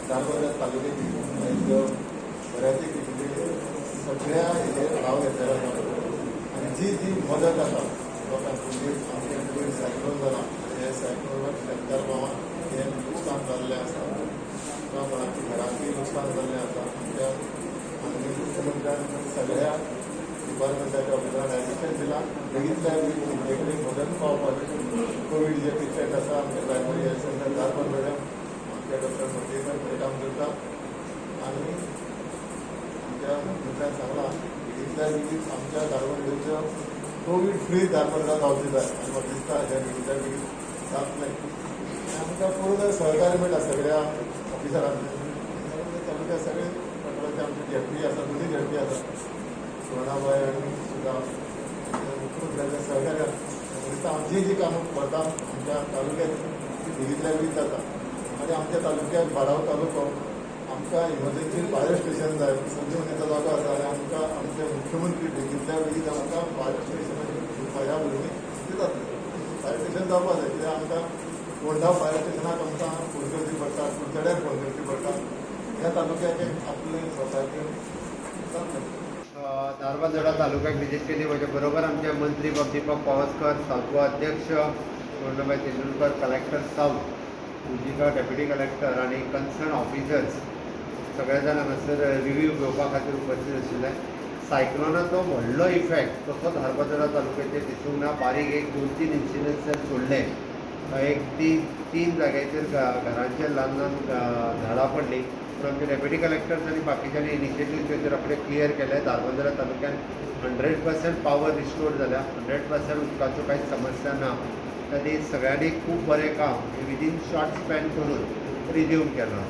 धारबांदोडा तालुक्याची बऱ्यापैकी म्हणजे सगळ्या हेजेर भाव घेतलेलो आसा आनी जी जी मदत आसा लोकांक, म्हणजे आमचे पयर सायक्लोन जाला आनी हे सायक्लोनाक शेतकार भावांक हें लुकसाण जाल्लें आसा, कोणाच्या घरांकूय लुकसाण जाल्लें आसा. आमच्या माननीय मुख्यमंत्र्यान सगळ्या डिपार्टमेंटाच्या ऑफिसरांक डायरेक्शन दिलां, बेगींतल्या बेगीन तेंचे कडेन मदत पावपाची. कोवीड जे पेशंट आसा, आमच्या प्रायमरी हेल्थ सेंटर धारबांदोड्या आमच्या डॉक्टर मडकयकर बरें काम करता आनी आमच्या मुख्यमंत्र्यान सांगलां, बेगींतल्या बेगीन आमच्या धारबांदोड्याच्यो कोवीड फ्री धारबांदोडा जावची जाय आनी म्हाका दिसता हें बेगींतल्या बेगीन जातलें. आनी आमकां पूर्ण सहकार्य मेळटा सगळ्या ऑफिसरांचें. तालुक्यात सगळे कंट्रोलाचे आमचे झेडपी आसा, दोनूय झेडपी आसा, सुवर्णाबाय आनी सुद्दां मुख्यमंत्र्याच्या सहकार्यान म्हाका दिसता आमची जी कामां करता आमच्या तालुक्यात ती बेगींतल्या बेगीन जाता. आनी आमच्या तालुक्यात बाराव तालुको, आमकां इमर्जन्सी फायर स्टेशन जाय. संजीवनीचो जागो आसा आनी आमकां आमचे मुख्यमंत्री बेगींतल्या बेगीन आमकां फायर स्टेशनाची ह्या भुरगीं दितात. फायर स्टेशन जावपा जाय, कित्याक आमकां होंडा फायर स्टेशनाक आमकां फोन करची पडटा, कुडचड्यार फोन करची पडटा. ह्या तालुक्याक एक आपलें स्वताचें जातलें. धारबांदोडा तालुक्याक विजीट केली. म्हज्या बरोबर आमचे मंत्री बाब दीपक पावसकर, साउथ गोवा अध्यक्ष Suvarnabai Tendulkar, collector south Poojika, deputy collector आनी कन्सर्न ऑफिसर्स सगळे जाण हांगासर रिव्यू घेवपा खातीर उपस्थित आशिल्ले. सायक्लोनाचो व्हडलो इफेक्ट तसो धारबांदोडा तालुक्याचेर दिसूंक ना. बारीक एक दोन तीन इन्सिडंट्स सोडले, एक तीन जाग्याचेर घरांचेर ल्हान ल्हान झाडां पडलीं, पूण आमचे डेप्युटी कलेक्टर्स आनी बाकीच्यांनी इनिशिएटीव घेवन रोखडे क्लियर केले. धारबांदोडा तालुक्यान 100% पावर रिस्टोर जाल्या, 100% उदकाच्यो कांयच समस्या ना. आनी सगळ्यांनी खूब बरें काम विदीन शॉर्ट स्पॅन करून रिज्यूम केलां.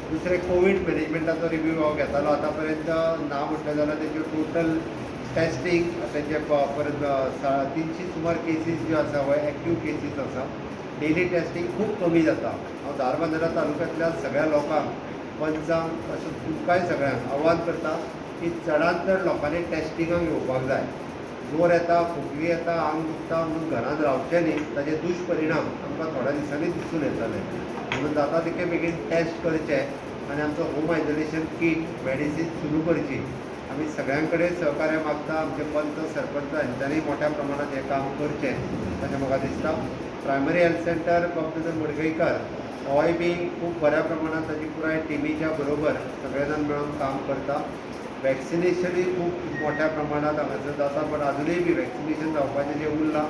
दुसरें, कोवीड मॅनेजमेंटाचो रिव्यू हांव घेतालो. आतां पर्यंत ना म्हटलें जाल्यार तेज्यो टोटल टेस्टींग तेंचे परत 300 सुमार केसीस ज्यो आसा, हो एक्टीव केसीस आसा. डेली टेस्टींग खूब कमी जाता. हांव धारबांदोडा तालुक्यांतल्या सगळ्या लोकांक, पंचांक, अशें तुमकांय सगळ्यांक आव्हान करता की चडांत चड लोकांनी टेस्टिंगाक येवपाक जाय. जोर येता, खोंकली येता, आंग दुखता म्हणून घरांत रावचें न्ही. ताजे दुश्परिणाम आमकां थोड्या दिसांनी दिसून येतले. म्हणून जाता तितके बेगीन टेस्ट करचे आनी आमचो होम आयसोलेशन कीट, मेडिसीन सुरू करची. आमी सगळ्यां कडेन सहकार्य मागता. आमचे पंच, सरपंच हांच्यांनी मोठ्या प्रमाणात हें काम करचें अशें म्हाका दिसता. Primary health centre doctor Madkaikar होय बी खूब बऱ्या प्रमाणात ताजी पुराय टिमीच्या बरोबर सगळे जाण मेळून काम करता. वॅक्सिनेशनूय खूब मोठ्या प्रमाणात हांगासर जाता, बट अजुनूय बी वॅक्सिनेशन जावपाचें जें उरलां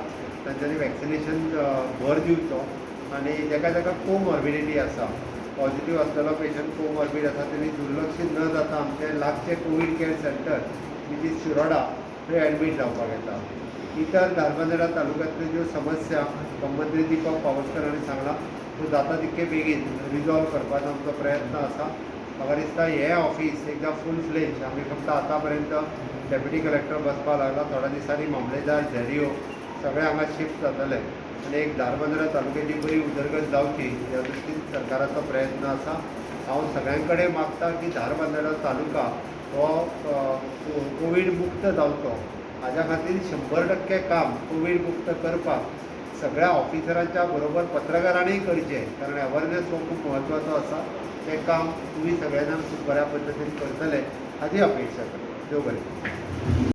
तांच्यांनी वॅक्सिनेशन भर दिवचो. आनी जाका जाका कोमॉर्बिडिटी आसा, पॉझिटीव आसलेलो पेशंट कोमॉर्बीड आसा, तेणी दुर्लक्षीत न जाता आमचें लागचें Covid care centre which is Shiroda थंय एडमीट जावपाक येता. इतर धारबांदोडा तालुक्यांतल्यो ज्यो समस्या मंत्री दीपक पावसकर हांणी सांगलां, त्यो जाता तितके बेगीन रिजॉल्व करपाचो आमचो प्रयत्न आसा. म्हाका दिसता हें ऑफीस एकदां फूल फ्लेज, आमी फक्त आतां पर्यंत डेप्युटी कलेक्टर बसपाक लागला, थोड्या दिसांनी मामलेदार, झेडिओ सगळे हांगा शिफ्ट जातले आनी एक धारबांदोडा तालुक्याची बरी उदरगत जावची ह्या दृश्टीन सरकाराचो प्रयत्न आसा. हांव सगळ्यां कडेन मागता की धारबांदोडा तालुका हो कोवीड मुक्त जावचो. हाज्या खातीर 100% काम कोवीड मुक्त करपाक सगळ्या ऑफिसरांच्या बरोबर पत्रकारांनीय करचें, कारण अवेरनेस हो खूब म्हत्वाचो आसा. तें काम तुमी सगळे जाण खूब बऱ्या पद्दतीन करतले हाजी अपेक्षा करता. देव बरें करूं.